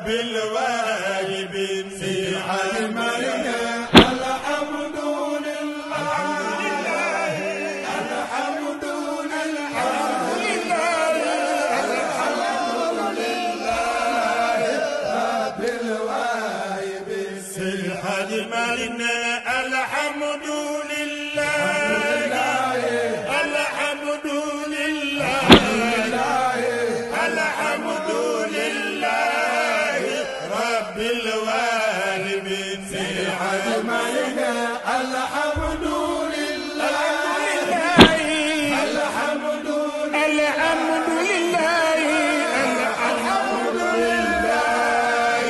رب الواهبين في حلمنا الحمد لله الحمد لله رب الواهبين في حلمنا الحمد لله الحمد لله الحمد لله رب الواهبين في حلمنا الحمد لله الحمد لله الحمد لله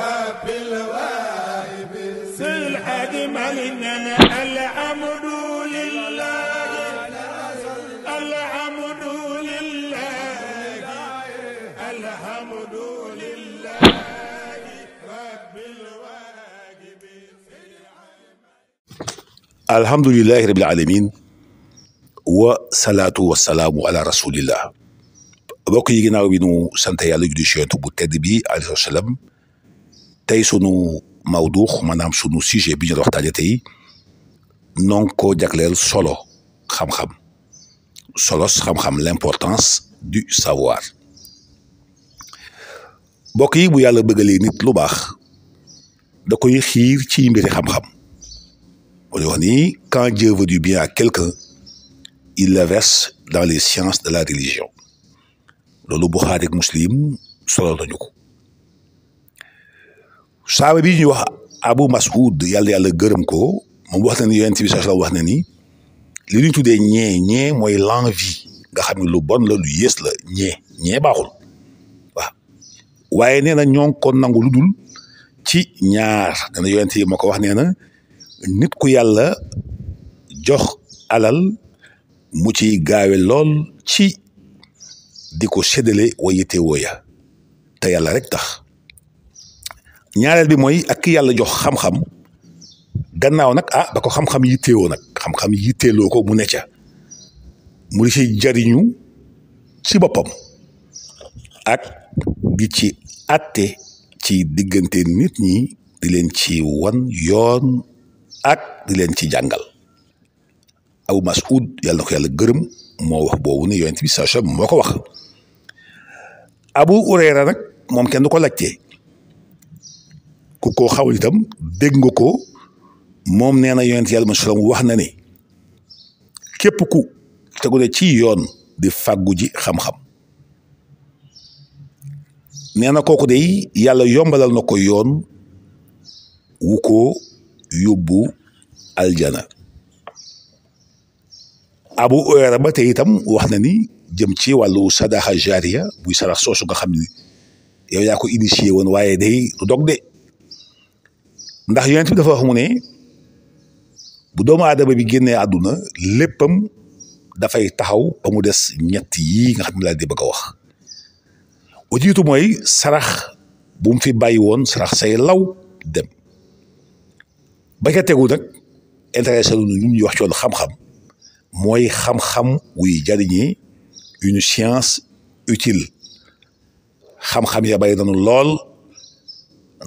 رب الواهبين في حلمنا الحمد لله الحمد لله الحمد لله رب الواهبين الحمد لله رب العالمين والصلاة والسلام على رسول الله bokk yi ginnaaw bi nu sant yàlla judi ci Yonent bu tedd bi alayhi salaam tey sunu mawdu maanaam sunu sujet bi ñu waxtaane tey non ko jagleel solo xam-xam solos xam-xam l'importance du savoir bokk yi bu yàlla bëggalee nit lu baax da koy xiir ci mbiri xam-xam wala wax ni quand Dieu veut du bien à quelqu'un il le verse dans les sciences de la religion loolu Buxaari ak Muslim solo nañu ko saaba bi ñuy wax Abu Mas'ud yàlla gërëm ko moom wax na ni Yonent bi sallallahu alayhi wa sallam wax na ni li ñu tuddee ñee mooy l'envie nga xam ne lu bon la lu yées la ñee baaxul waaw waaye nee na ñoo ngi ko nangu lu dul ci ñaar nee na Yonent yi moo ko wax nee na nit ku yàlla jox alal mu ci gaawe lool ci di ko séddale wa yitte wooya te yàlla rek tax ñaareel bi mooy ak ki yàlla jox xam-xam gannaaw nag ba ko xam-xam yitteewoo nag xam-xam yitteeloo ko mu ne ca mu di ci jariñu ci boppam ak di ci atte ci diggante nit ñi di leen ci wan yoon ak di leen ci jàngal Abu Mas'ud yàlla na ko yàlla gërëm moo wax boobu ne Yonent bi sallallahu alayhi wasallam moo ko wax Abu Hurayra nag moom kenn du ko laajte ku ko xawul itam dégg nga ko moom nee na Yonent yàlla sallam wax na ne képp ku tegu ne ci yoon di fàggu ji xam-xam nee na kooku day yàlla yombalal na ko yoon wu ko yóbbu aljana Abu Hurayra ba tey itam wax na ni jëm ci wàllu sadaxa jaariya buy sarax soosu nga xam ni yow yaa ko initié woon waaye day du dog de ndax Yonent bi dafa wax mu ne bu doomu aadama bi génnee àdduna léppam dafay taxaw ba mu des ñett yii nga xam ne laa di bëgg a wax bu jiitu mooy sarax bu mu fi bàyyi woon sarax say law dem ba ca tegu nag intéressé lu ñun ñuy wax ci wàllu xam-xam mooy xam-xam wuy jariñee une science utile xam-xam ya bari nañu lool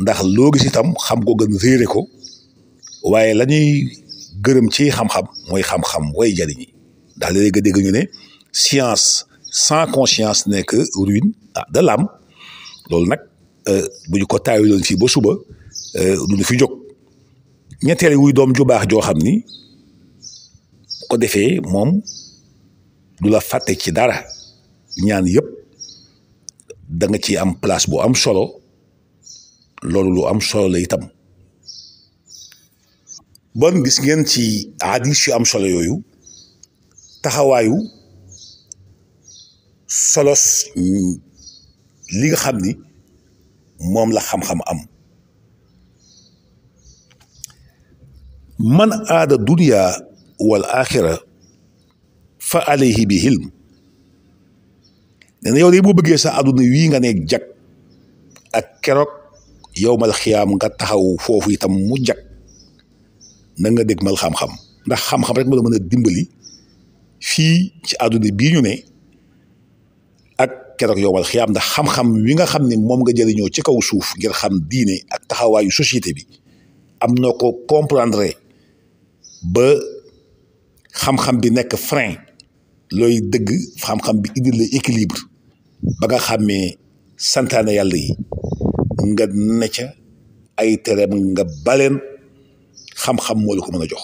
ndax loo gis itam xam ko gën réere ko waaye la ñuy gërëm ci xam-xam mooy xam-xam way jariñi ndax léegi nga dégg ñu ne science sans conscience n'est que ruine de l'âme loolu nag bu ñu ko taawiloon fii ba suba du ñu fi jóg ñetteel wuy doom ju baax joo xam ni ko defee moom du la fàtte ci dara ñaan yëpp da nga ci am place bu am solo loolu lu am solo la itam bon gis ngeen ci hadis yu am solo yooyu taxawaayu solos li nga xam ni moom la xam-xam am man aada dunya wal axira fa alayhi bi hilm nee na yow de boo bëggee sa àdduna wii nga ne jag ak keroog yowmal xiyaam nga taxaw foofu itam mu jag na nga dégg mal xam-xam ndax xam-xam rek moo la mën a dimbali fii ci àdduna bii ñu ne ak keroog yowal xiyaam ndax xam-xam wi nga xam ne moom nga jëriñoo ci kaw suuf ngir xam diine ak taxawaayu société bi am noo ko comprendre ba xam-xam bi nekk frein looy dëgg xam-xam bi indil la équilibre ba nga xàmmee santaane yàlla yi nga ne ca ay tereem nga baleen xam-xam moo la ko mën a jox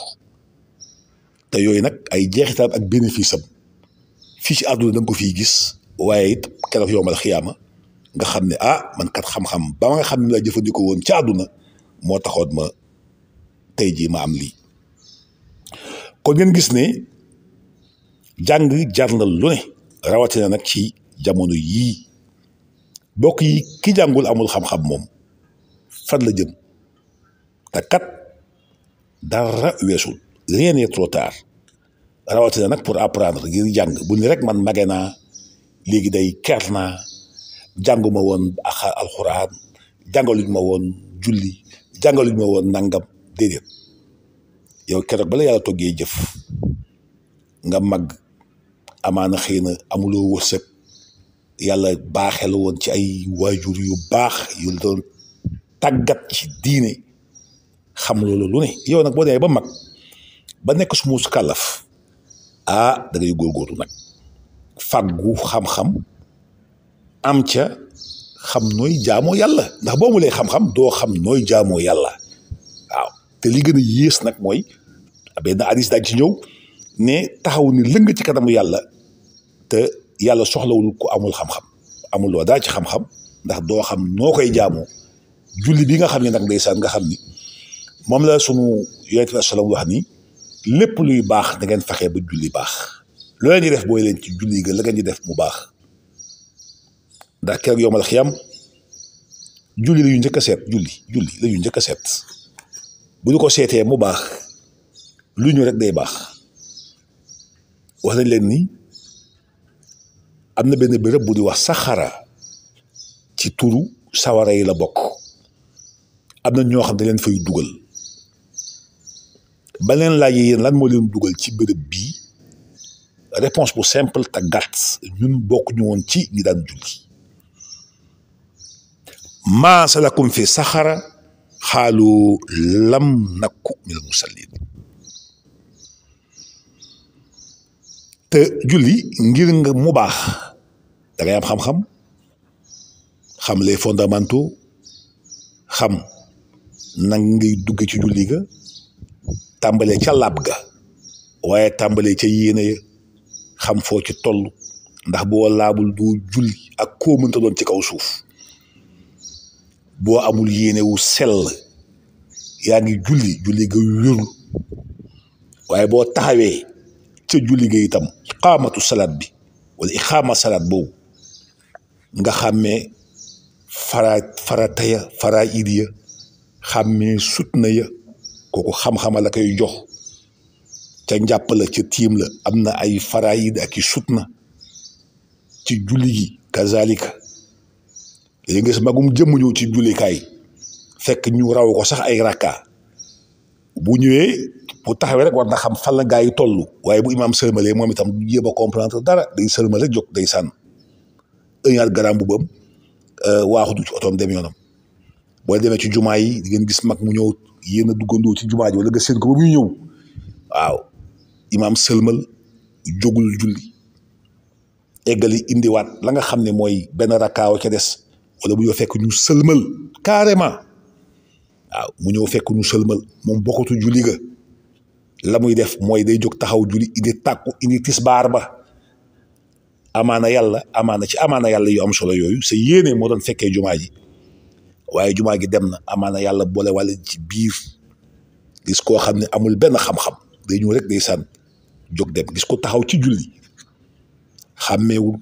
te yooyu nag ay jeexital ak bénéfice am fii ci àdduna da nga ko fiy gis waaye it keroog yowmal xiyaama nga xam ne man kat xam-xam ba nga xam ne la jëfandikoo woon ci àdduna moo taxoon ma tey jii ma am lii kon ngeen gis ne jàng jar na lu ne rawatina nag ci jamono yii bokk yi ki jàngul amul xam-xam moom fan la jëm te kat dara weesul rien n'est trop tard rawatina nag pour apprendre ngir jàng bu ni rek man mage naa léegi day ker naa jànguma woon alxuraan jàngaluñ ma woon julli jàngaluñ ma woon nangam déedéet yow keroog bala yàlla toggee jëf nga mag amaana xëy na amuloo wërsëg yàlla baaxee la woon ci ay waajur yu baax yu doon tàggat ci diine xam loolu lu ne yow nag boo demee ba mag ba nekk su muus kàllaf da ngay góorgóorlu nag fàggu xam-xam am ca xam nooy jaamoo yàlla ndax boo mulee xam-xam doo xam nooy jaamoo yàlla waaw te li gën a yées nag mooy benn hadis daaj ci ñëw ne taxaw ni lëng ci kanamu yàlla te yàlla soxlawul ku amul xam-xam amuloo daal ci xam-xam ndax doo xam noo koy jaamoo julli bi nga xam ne nag ndeysaan nga xam ni moom la sunu yonent bi salaam wax ni lépp luy baax da ngeen fexe ba julli baax loo leen di def booy leen ci julli ga la ngeen di def mu baax ndax keroog yowmal xiyam julli la yu njëkk a seet julli la yu njëkk a seet bu ñu ko seetee mu baax lu ñu rek day baax wax nañ leen ni am na benn béréb bu di wax saxara ci turu sawara yi la bokk am na ñoo xam ne leen fay dugal ba leen laajee yéen lan moo leen dugal ci béréb bii réponse bu simple te gàtt ñun bokk ñu woon ci ñi daan julli maa salakum fi saxara xaalu lam nakku minal musallin te julli ngir nga mu baax da ngay am xam-xam xam les fondamentaux xam nag ngay dugg ci julli ga tàmbalee ca laab ga waaye tàmbalee ca yéene ya xam foo ci toll ndax boo laabul du julli ak koo mënta doon ci kaw suuf boo amul yéene wu sell yaa ngi julli ga wérul waaye boo taxawee ca julli ga itam iqaamatu salaat bi wala iqaama salaat boobu nga xàmmee farata ya faraid ya xàmmee sutna ya kooku xam-xama la koy jox ca njàpp la ca tiim la am na ay faraid ak i sutna ci julli gi kazalika léegi nga gis magum jëmm ñëw ci jullikaay fekk ñu raw ko sax ay rakka bu ñëwee bu taxawee rek war na xam fan la gaa yi toll waaye bu imaam sërmalee moom itam du jéem a comprendre dara day sërmal rek jóg day sànn ëñaat garaam bu bam waaxu du ci otoom dem yoonam boo demee ci jumaa yi di ngeen gis mag mu ñëw yéen a duggandoo ci jumaa ji wala nga seen ko ba muy ñëw waaw imaam sëlmal jógul julli eggali indiwaat la nga xam ne mooy benn rakkaaw ca des wala bu ñëw fekk ñu sëlmal carrément waaw mu ñëw fekk ñu sëlmal moom bokkatu julli ga la muy def mooy day jóg taxaw julli indi tàkku indi tisbaar ba amaana yàlla yu am solo yooyu sa yéene moo doon fekkee jumaa ji waaye jumaa gi dem na amaana yàlla boole wàlla ci biir gis koo xam ne amul benn xam-xam day ñëw rek day sànn jóg dem gis ko taxaw ci julli xàmmeewul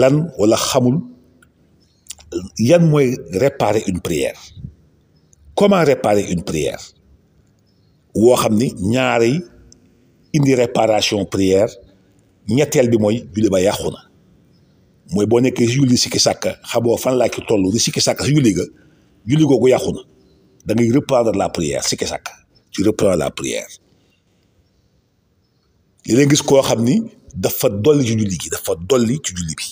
lan wala xamul yan mooy réparer une prière comment réparer une prière woo xam ni ñaari indi réparation prière ñetteel bi mooy julli ba yàqu na mooy boo nekkee si julli sikki sàkka xamoo fan laa ki toll di sikki sàkka si julli ga julli googu yàqu na da ngay reprendre la prière sikki sàkka tu reprends la prière li leen gis koo xam ni dafa dolli ci julli gi dafa dolli ci julli bi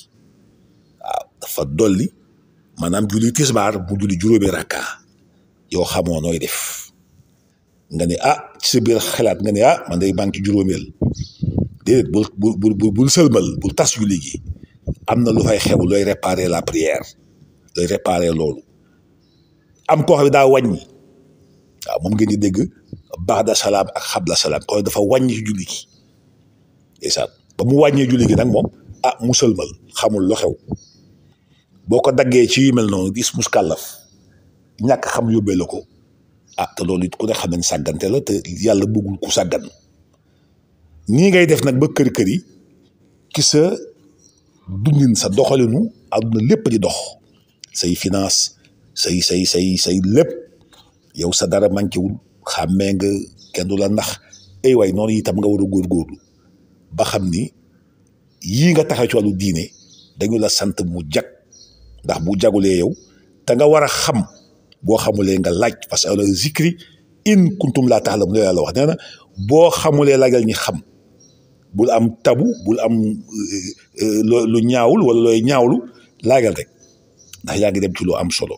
waaw dafa dolli maanaam julli tisbaar mu julli juróomi rakka yow xamoo nooy def nga ne ci sa biir xalaat nga ne man day maa ngi ci juróomeel déedéet bul sëlmal bul tas julli gi am na lu fay xew looy réparer la prière looy réparer loolu am koo xam ne daa wàññi waaw moom ngeen di dégg ba'da salaam ak xabla salaam koo dafa wàññi ci julli gi ndeysaan ba mu wàññee julli gi nag moom mu sëlmal xamul lu xew boo ko daggee ci yu mel noonu gis muskàllaf ñàkk xam yóbbee la ko te loolu it ku ne xam ne sàggante la te yàlla bëggul ku sàggan nii ngay def nag ba kër yi ki sa dundin sa doxalinu àdduna lépp di dox say finance say lépp yow sa dara manquéwul xàmmee nga kenn du la ndax ay waay noonu itam nga war a góorgóorlu ba xam ni yii nga taxaw ci wàllu diine dañu la sant mu jag ndax bu jagulee yow te nga war a xam boo xamulee nga laaj parce que ala zikri in kuntum laa ta'lamuun la yàlla wax nee na boo xamulee laajal ñi xam bul am tabu bul am lu ñaawul wala looy ñaawlu laajal rek ndax yaa ngi dem ci lu am solo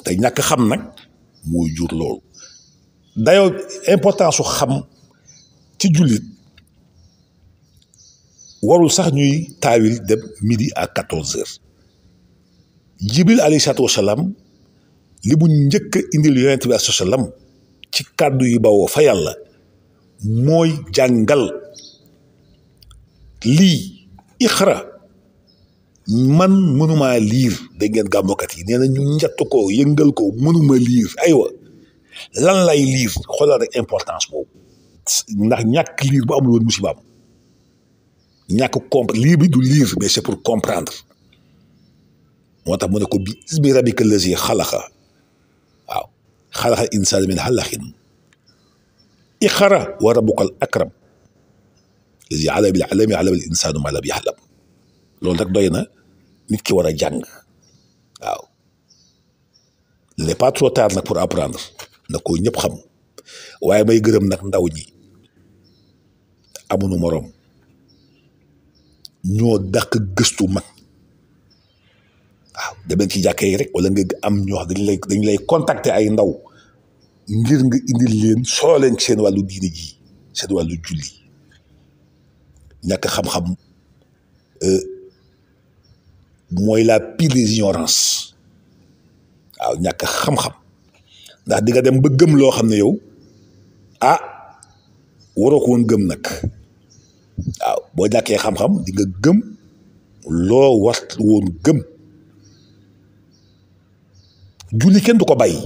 te ñàkk xam nag mooy jur loolu dayoo importance su xam ci jullit warul sax ñuy taawil dem midi à 14 heures jibril alayhi salaatu wasalaam li mu njëkk a indil yonent bi alayhi salaam ci kàddu yi bawoo fa yàlla mooy jàngal lii iqra man mënumaa liir da ngeen gàmmokat yi nee na ñu njatt ko yëngal ko mënuma liir aywa lan lay liir xoolal rek importance boobu ndax ñàkk liir bu amul woon musibaam ñàkk liir bi du liir mais c'est pour comprendre moo tax mu ne ko bi ismi rabbika allazi xalaqa waaw xalaqa insaana min alaqin iqra wa rabbukal akram allazi allama bil qalami allama al insaana ma lam yaxlam loolu rek doy na nit ki war a jàng waaw il n'est pas trop tard nag pour apprendre na ko ñëpp xam waaye may gërëm nag ndaw ñi amuñu moroom ñoo dàq gëstu mag waaw demeen ci jàkkee yi rek wala nga am ñoo xam dañ lay contacter ay ndaw ngir nga indil leen solo leen ci seen wàllu diine ji seen wàllu julli ñàkk xam-xam mooy la pire des ignorances waaw ñàkk xam-xam ndax di nga dem ba gëm loo xam ne yow waroo ko woon gëm nag waaw boo ñàkkee xam-xam di nga gëm loo war woon gëm julli kenn du ko bàyyi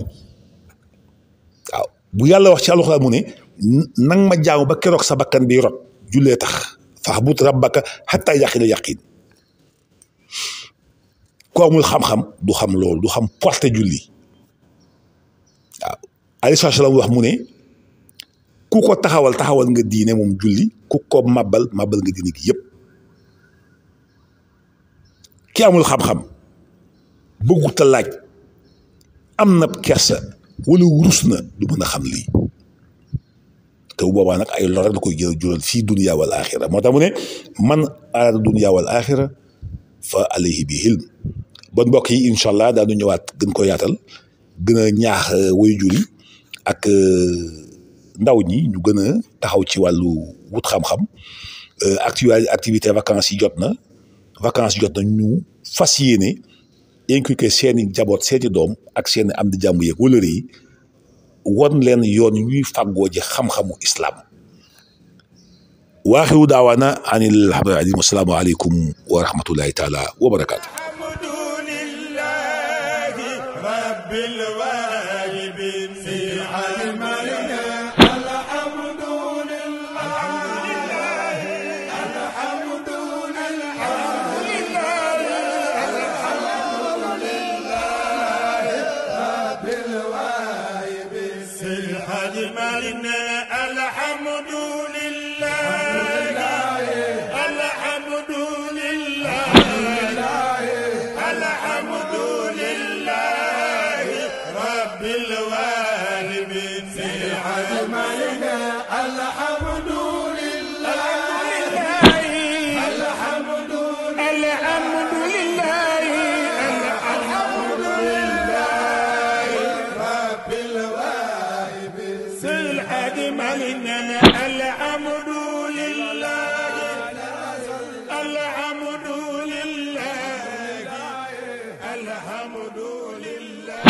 waaw bu yàlla wax ci alxuraan mu ne nang ma jaamu ba keroog sa bakkan bi rot jullee tax fa'bud rabbaka hattaa yaqina yaqin ku amul xam-xam du xam loolu du xam porté julli waaw alayhi salaam wax mu ne ku ko taxawal nga diine moom julli ku ko mabal nga diine gi yëpp ki amul xam-xam bëggut a laaj am na kersa wala wurus na du mën a xam lii te bu boobaa nag ay lor rek da koy jural fii dunya wal axira moo tax mu ne man araada dunya wal axira fa alayhi bi hilm bon mbokk yi incha allah daanu ñëwaat gën ko yaatal gën a ñaax waajur yi ak ndaw ñi ñu gën a taxaw ci wàllu wut xam-xam activité vacances yi jot na ñu fas yéene inculquer seeni jaboot seeni doom ak seeni am di jàmm yeeg wëlëre yi won leen yoon ñuy fàggoo ji xam-xamu islam waaxiru daawaana anil hamdulillahi wassalaamu aleykum wa rahmatullahi taala wa barakaatu الحمد لله